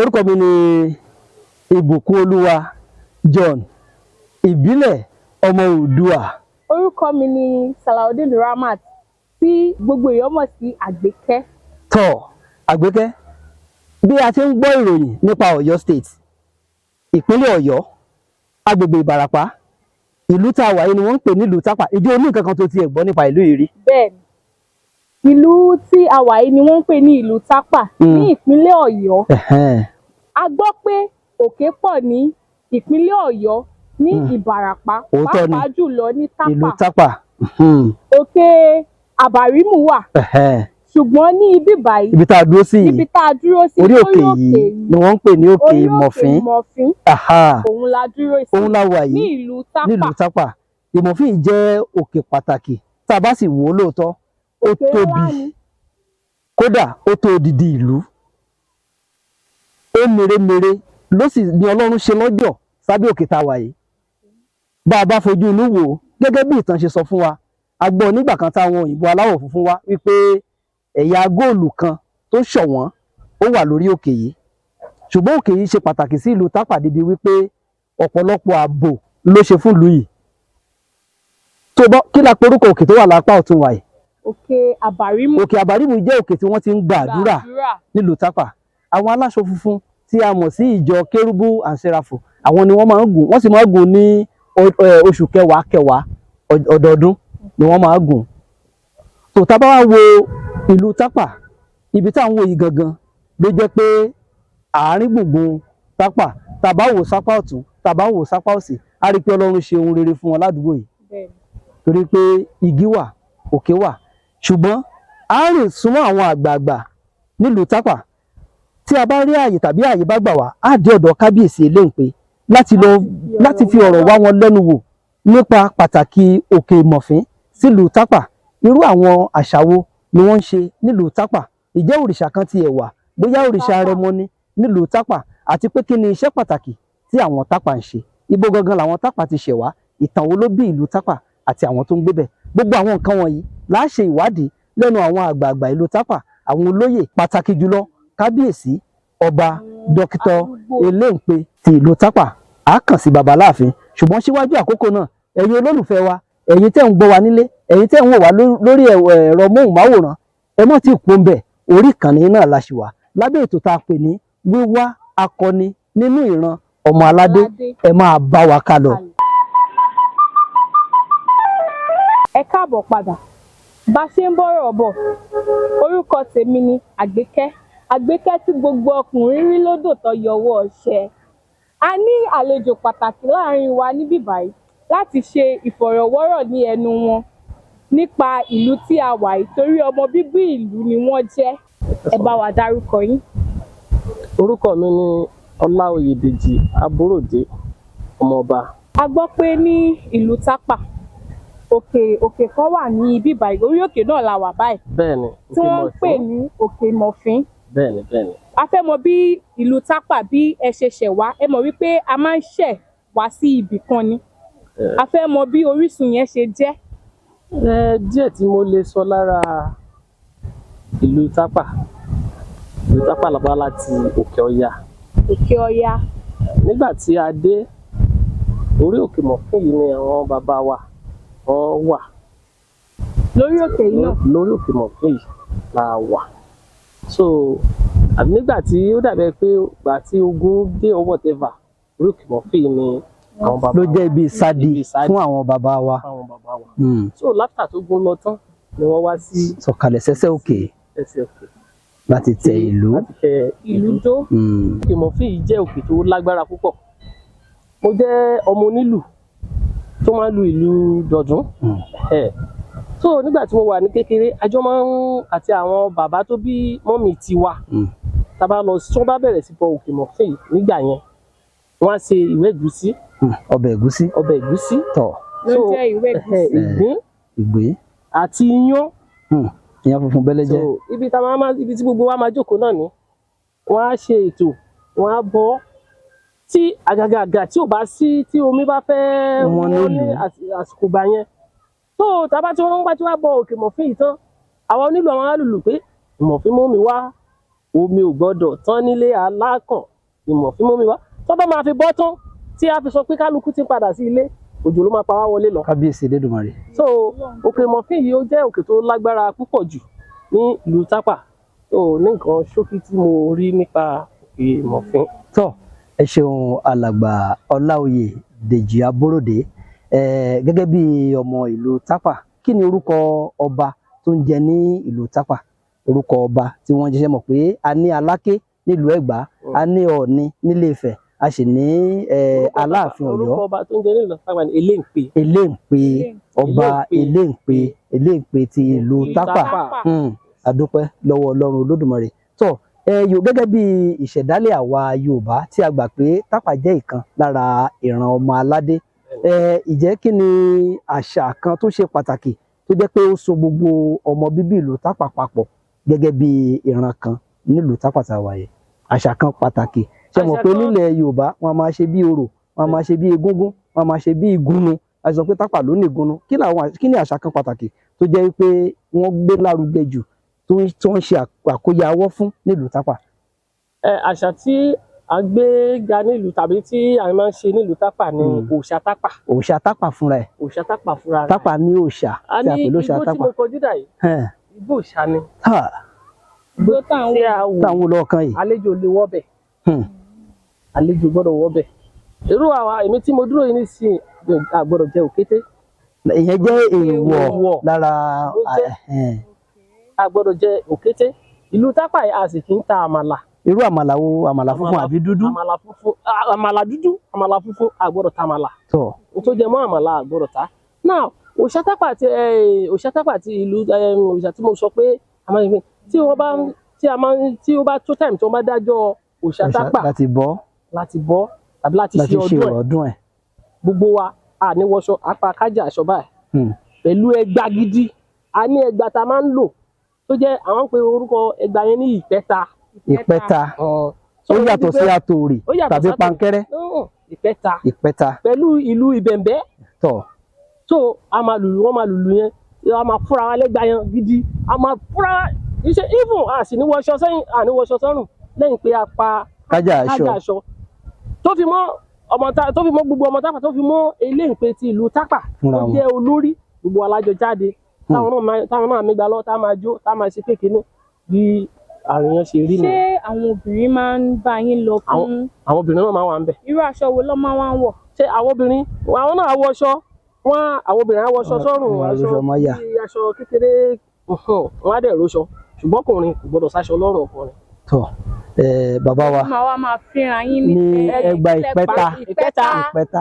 Orúkọ mi ni Ìbùkún Olúwa John, Ìbílẹ̀ Ọmọ Oòduà. Orúkọ mi ni Salaudeen Ramat, tí gbogbo èèyàn mọ̀ sí Àgbékẹ́. Tọ́ Àgbékẹ́, bí a ti ń gbọ́ ìròyìn nípa Ọ̀yọ́ State, ìpínlẹ̀ Ọ̀yọ́, agbègbè Ìbàràpá, ìlú tá a wà yìí ni wọ́n ń pè nílùú Tápà. Ìjọ oní nǹkan kan tó tiẹ̀ gbọ́ nípa ìlú yìí rí? Bẹ́ẹ̀ni, ìlú tí a wà yìí ni wọ́n ń pè ní ìlú Tápà ní ìpínlẹ̀ Ọ̀yọ́. A gbọ́ pé òkè pọ̀ ní ìpínlẹ̀ Ọ̀yọ́ ní Ìbàràpá, Òótọ́ ni. pàápàá jùlọ ní Ìlú Tápà. Tápà. Òkè Àbárímù wà, ṣùgbọ́n ní ibi báyìí, Ibi tá a dúró sí níbi yìí, tá a dúró sí, orí òkè yìí ni wọ́n ń pè ní Òkè orí òkè Ìmọ̀fín. Ìmọ̀fín, òun la dúró sí Òun la wà ní yìí ìlú Tápà. Nílùú Tápà. Ìmọ̀fín yìí jẹ́ òkè pàtàkì. Tá a bá sì wò ó lóòótọ́, ó Òkè tóbi, ńlá ni. kódà ó tó odidi ìlú. Ó mèremère ló sì ní Ọlọ́run ṣe lọ́jọ́ sábẹ́ òkè tá a wà yìí. Bá a bá fojú inú wò ó, gẹ́gẹ́ bí ìtàn ṣe sọ fún wa, a gbọ́ nígbà kan táwọn òyìnbó aláwọ̀ funfun wá wípé ẹ̀yà góòlù kan tó ṣọ̀wọ́n ó wà lórí òkè yìí. Ṣùgbọ́n òkè yìí ṣe pàtàkì sí ìlú Tápà débi wípé ọ̀pọ̀lọpọ̀ ààbò ló ṣe fún ìlú yìí. Tó bọ́ kí la porúkọ òkè tó wà lápá ọ̀tún wa yìí? Òkè Àbárímù. Òkè Àbárímù jẹ́ òkè tí wọ́n ti ń gba àdúrà nílùú Tápà. Àwọn aláṣọ funfun tí a mọ̀ sí ìjọ Kérúbù and Sẹ́ráfù, àwọn ni wọ́n máa ń gùn. Wọ́n sì máa ń gùn ní oṣù kẹwàá kẹwàá ọdọọdún ni wọ́n máa ń gùn. Tó tá bá wá wo ìlú Tápà, ibi tá à ń wò yìí gangan ló jẹ́ pé àárín gbùngbùn Tápà. Tá bá wò sápá ọ̀tún, tá bá wò sápá òsì, á rí i pé Ọlọ́run ṣe ohun rere fún wọn ládùúgbò yìí, torí pé igi wà, òkè wà. Ṣùgbọ́n a rìn súnmọ́ àwọn àgbààgbà nílùú Tápà. Tí a bá rí ààyè tàbí ààyè bá gbà wá, á dé ọ̀dọ̀ Kábíyèsí Eléǹpé láti lọ láti fi ọ̀rọ̀ wá wọn lẹ́nu wò nípa pàtàkì Òkè Ìmọ̀fín sílùú Tápà. Irú àwọn àṣà wo ni wọ́n ń ṣe nílùú Tápà? Ìjẹ́ òrìṣà kan tiẹ̀ wà, bóyá òrìṣà Rẹmọ ni nílùú Tápà? Àti pé kí ni iṣẹ́ pàtàkì tí àwọn Tápà ń ṣe? Ibo gangan làwọn Tápà ti ṣẹ̀ wá? Ìtàn wo ló bí ìlú Tápà àti àwọn tó ń gbé bẹ̀? Gbogbo àwọn nǹkan wọ̀nyí là á ṣe ìwádìí lẹ́nu àwọn àgbààgbà ìlú Tápà, àwọn olóyè, pàtàkì jùlọ Kábíyèsí Ọba Dókítà Eléǹpé ti ìlú Tápà. Á kàn sí baba láàfin. Ṣùgbọ́n síwájú àkókò náà, ẹ̀yin olólùfẹ́ wa, ẹ̀yin tẹ́ ń gbọ́ wa nílé, ẹ̀yin tẹ́ ń wò wá lórí ẹ̀rọ móhùnmáwòrán, ẹ mọ̀ tí kò ń bẹ̀. Orí ìkànnì náà la ṣì wà lábẹ́ ètò tá a pè ní Wíwá Akọni Nínú Ìran Ọmọ Aládé. Ẹ máa bá wa ká lọ. Ẹ káàbọ̀ padà. Bá a ṣe ń bọ́rọ̀ bọ̀, orúkọ tèmi ni Àgbékẹ́, Àgbékẹ́ tí gbogbo ọkùnrin rí lódò tó yọwọ́ ọṣẹ. A ní àlejò pàtàkì láàrin wa níbí báyìí láti ṣe ìfọ̀rọ̀wọ́rọ̀ ní ẹnu wọn nípa ìlú tí a wà yìí, torí ọmọ bíbí ìlú ni wọ́n jẹ́. Ẹ bá wa dárúkọ yín. Orúkọ mi ni Ọláoyè Dèjì Àbúròdé, ọmọọba. A gbọ́ pé ní ìlú Tápà, òkè òkè kan wà ní ibi báyìí, orí òkè náà la wà báyìí, Bẹ́ẹ̀ni. tí wọ́n ń pè ní Òkè Ìmọ̀fín. Bẹ́ẹ̀ni bẹ́ẹ̀ni. A fẹ́ mọ bí ìlú Tápà, bí ẹ ṣe ṣẹ̀ wá. Ẹ mọ̀ wípé a máa ń ṣẹ̀ wá sí ibì kan ni. A fẹ́ mọ bí orísun yẹn ṣe jẹ́. Ẹ díẹ̀ tí mo lè sọ lára ìlú Tápà, ìlú Tápà lọ́pọ̀ láti Òkè Ọya. Òkè Ọya. Nígbà tí a dé orí Òkè Mọ̀fín yìí ni àwọn bàbá wa wọ́n wà. Lórí òkè yìí náà? Lórí Òkè Mọ̀fín yìí la wà. So àbí nígbà tí ó dàbẹ̀ pé ìgbà tí ogun dé or whatever, orí Òkè Mọ̀fín yìí ni àwọn bàbá Ló jẹ́ ibi ìsádi Ibi ìsádi. fún àwọn bàbá wa. Fún àwọn bàbá wa. So láfítà tó gún lọ tán ni wọ́n wá sí Sọ̀kalẹ̀ sẹ́sẹ́ òkè ẹsẹ̀ òkè láti tẹ ìlú. Láti tẹ Ìlú dó. Òkè Mọ̀fín yìí jẹ́ òkè tó lágbára púpọ̀. Mo jẹ́ ọmọ onílù tó máa ń lu ìlù dọ̀dún. So nígbà tí mo wà ní kékeré, àjọ máa ń àti àwọn bàbá tó bí mọ́mì tiwa, tá a bá lọ, tí wọ́n bá bẹ̀rẹ̀ sí bọ Òkè Mọ̀fín yìí nígbà yẹn, wọ́n á ṣe ìwé ẹ̀gúsí. Ọbẹ̀ ẹ̀gúsí. Ọbẹ̀ ẹ̀gúsí. Tọ̀. Ló So, jẹ́ ìwé ẹ̀gúsí. Ìgbín Ìgbín. àti iyán. Ìyẹn funfun bẹ́lẹ́jẹ́. So ibi tá a máa ibi tí gbogbo wa máa jókòó náà ni wọ́n á ṣe ètò, wọ́n á bọ́ tí àgàgàgà tí ò bá sí, tí omi bá fẹ́ Wọ́n wọ́n nílùú. ní àsìkò gbà yẹn. So tá a bá tí wọ́n bá tí wọ́n bọ Òkè Mọ̀fín yìí tán, àwọn onílù, àwọn alùlù pé ìmọ̀fín mú mi wá. Omi ò gbọ́dọ̀ tán nílé alákàn, Ìmọ̀fín mú mi wá. Tó bá máa fi bọ́ tán, tí a fi sọ pé kálukú ti padà sí ilé, òjò ló máa pa wá wọlé lọ. Kábíyèsí Elédùmarè. So òkè Ìmọ̀fín yìí, ó jẹ́ òkè tó lágbára púpọ̀ jù ní ìlú Tápà. So ní nǹkan ṣókí tí mo rí nípa òkè Ìmọ̀fín. Tọ́, ẹ ṣeun, alàgbà Ọláoyè Dèjì Abóròdé. Gẹ́gẹ́ bí ọmọ ìlú Tápà, kí ni orúkọ ọba tó ń jẹ ní ìlú Tápà? Orúkọ ọba tí wọ́n jíṣẹ́ mọ̀ pé a ní Aláké nílùú Ẹ̀gbá, a ní Ọọ̀ni nílé Ifẹ̀, a sì ní Aláàfin Ọ̀yọ́. Orúkọ ọba tó ń jẹ nílùú Tápà ní Eléǹpé. Eléǹpé, ọba Eléǹpé, Eléǹpé ti ìlú Tápà. A dúpẹ́ lọ́wọ́ Ọlọ́run Olódùmarè. Tó ẹ yóò gẹ́gẹ́ bí ìṣẹ̀dálẹ̀ àwa Yorùbá tí a gbà pé Tápà jẹ́ ìkan lára ìran ọmọ aládé, ìjẹ́ kí ni àṣà kan tó ṣe pàtàkì tó jẹ́ pé ó so gbogbo ọmọ bíbí ìlú Tápà papọ̀ gẹ́gẹ́ bí ìran kan nílùú Tápà tá a wà yìí? Àṣà kan pàtàkì, ṣe mọ̀ Àṣà pé kan- nílẹ̀ Yorùbá, wọn a máa ṣe bí orò, wọn a máa ṣe bí egúngún, wọn a máa ṣe bí ìgúnnu. A sọ pé Tápà ló ní ìgúnnu. Kí ni àṣà kan pàtàkì tó jẹ́ pé wọ́n gbé lárugẹ jù, tó ń ṣe àkóyawọ́ fún nílùú Tápà? Àṣà tí a gbé ga nílùú tàbí tí a máa ń ṣe nílùú Tápà ni òòṣà Tápà. Òòṣà Tápà fúnra ẹ̀? Òòṣà Tápà fúnra rẹ̀. Tápà ní òòṣà A tí a ní pè lóòṣà igbó tí Tápà? mo kọjú dà yìí, igbó òòṣà ni. Igbó tá à ń Tí wò. a wò. Táwọn olóòkan yìí. Àlejò lè wọ́bẹ̀, àlejò gbọ́dọ̀ wọ́bẹ̀. Irú àwa èmi tí mo dúró yìí nísìnyí, a gbọ́dọ̀ jẹ òkété. Ìyẹn jẹ́ èèwọ̀ Èèwọ̀. lára. Ó jẹ́. A gbọ́dọ̀ jẹ òkété. Ìlú Tápà yìí, a sì kì í ta àmàlà. Irú àmàlà wo? Àmàlà funfun àbí dúdú? Àmàlà funfun, àmàlà dúdú, àmàlà funfun, a gbọ́dọ̀ ta àmàlà. Tọ. Ohun tó jẹ mọ́ àmàlà, a gbọ́dọ̀ ta. Now, òòṣà Tápà ti òòṣà Tápà ti ìlú òòṣà tí mo sọ pé a máa ń fi tí wọ́n bá ń tí a máa ń tí ó bá tó time tí wọ́n bá dájọ́ òòṣà Tápà láti bọ́ láti bọ́ tàbí láti láti ṣe ṣe ọdún ẹ̀, ọdún ẹ̀. Gbogbo wa a ní wọṣọ apá kájà aṣọ báyìí pẹ̀lú ẹgbà gidi. A ní ẹgbà tá a máa ń lò tó jẹ́ àwọn ń pe orúkọ ẹgbà yẹn ní ìpẹ́ta. Ìpẹ́ta, ó yàtọ̀ sí àtòrì Ó yàtọ̀ tàbí sátòrì. pankẹ́rẹ́? Ìpẹ́ta. Ìpẹ́ta. Pẹ̀lú ìlú ìbẹ̀m̀bẹ́. Tọ. So a máa lùlù, wọ́n máa lùlù yẹn, a máa fúnra wa lẹ́gbàá yẹn gidi, a máa fúnra wa iṣẹ́. Even a sì ní wọṣọ sẹ́yìn, a ní wọṣọ sọ́rùn lẹ́yìn pé a pa kájà aṣọ. Kájà aṣọ tó fi mọ́ ọmọ tá tó fi mọ́ gbogbo ọmọ Tápà, tó fi mọ́ Eléǹpé ti ìlú Tápà Fúnra tó wọn. jẹ́ olórí, gbogbo alájọ jáde, táwọn náà mígbà lọ, tá máa jó, tá máa ṣe kékeré bí àrùn yẹn ṣe rí Ṣé nìyẹn. àwọn obìnrin máa ń bá yín lọ fún? Àwọn obìnrin náà máa wà ń bẹ̀. Irú aṣọ wo ló máa wá ń wọ̀? Ṣé àwọn obìnrin, àwọn náà wọṣọ wọn, àwọn obìnrin á wọṣọ sọ́rùn, Wọn á aṣọ róṣọ mọ́yà. bí aṣọ kékeré, wọn á dẹ̀ róṣọ, ṣùgbọ́n ọkùnrin kò gbọdọ̀ sáṣọ lọ́rùn ọkùnrin. Tọ, bàbá wa Máa wá máa fínra yín ní ní ẹgbà ìpẹ́ta. Ìpẹ́ta. Ìpẹ́ta.